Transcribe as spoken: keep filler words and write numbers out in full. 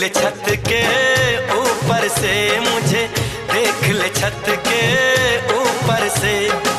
ले छत के ऊपर से मुझे, देख ले छत के ऊपर से।